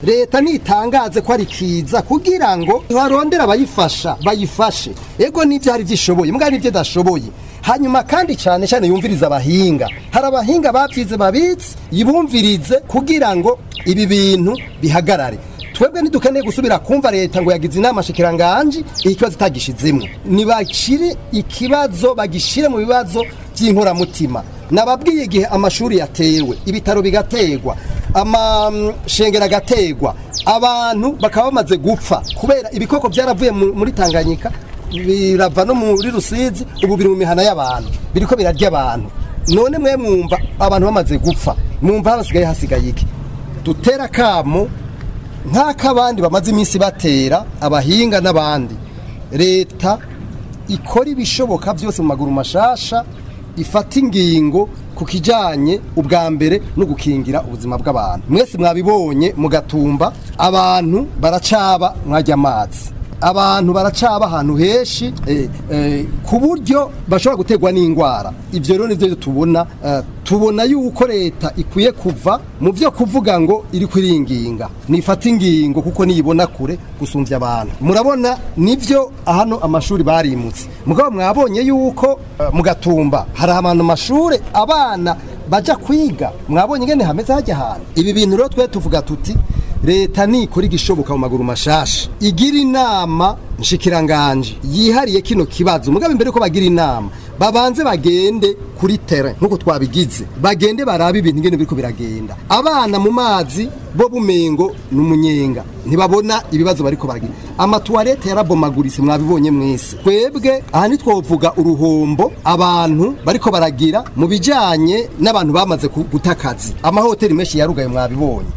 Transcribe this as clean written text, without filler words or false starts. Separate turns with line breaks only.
Leta nitangaze ko ari kiza kugira ngo barondere abayifasha bayifashe. Ego nivyo hari vyishoboye, mbwa nivyo idashoboye. Hanyuma kandi cyane cyane yumviriza abahinga. Hari abahinga bavyize babitse, yibumvirize kugira ngo ibi bintu bihagarare. Twebwe ntidukeneye gusubira kumva leta ngo yagize inama shikiranganji ikibazo itagishizemwo. Nibashire ikibazo bagishire mu bibazo by'inkoramutima. Nababwiye igihe amashuri yatewe, ibitaro bigategwa, amashengero agategwa, abantu bakaba bamaze gupfa kubera ibikoko byaravuye muri Tanganyika birava no muri Rusizi, ubu biri mu mihana y'abantu, biriko birarya abantu. None mwe mwumva abantu bamaze gupfa, mwumva hasigaye hasigaye iki? Dutera kamo nk'akabandi bamaze iminsi batera abahinga n'abandi. Leta ikora ibishoboka byose mu maguru mashasha, ifata ingingo ku kijanye ubwa mbere no gukingira ubuzima bw'abantu. Mwese mwabibonye mu Gatumba, abantu baracaba mwajya amazi, abantu baracaba ahantu henshi ku buryo bashobora gutegwa n'indwara. Ivyo rero nivyo tubona, tubona yuko leta ikwiye kuva mu vyo kuvuga ngo iri kwiringinga, nifata ingingo kuko niyibona kure gusumvya abantu. Murabona nivyo hano amashuri barimutse, mugabo mwabonye yuko mu Gatumba hari abantu amashure abana baja kwiga, mwabonye ingene hameze hajya ahantu. Ibi bintu rero twe tuvuga tuti leta nikora igishoboka mu maguru mashasha, igira inama nshikiranganje yihariye kino kibazo. Mugabo imbere ko bagira inama babanze bagende kuri terrain nkuko twabigize, bagende barabe ibintu ingene biriko biragenda. Abana mu mazi bo bumengo n'umunyenga, ntibabona ibibazo bariko baragira. Amatuwarete yarabomaguritse mwabibonye mwese. Twebwe aha ntitwovuga uruhombo abantu bariko baragira mu bijanye n'abantu bamaze gutakazi. Amahoteli menshi yarugaye mwabibonye.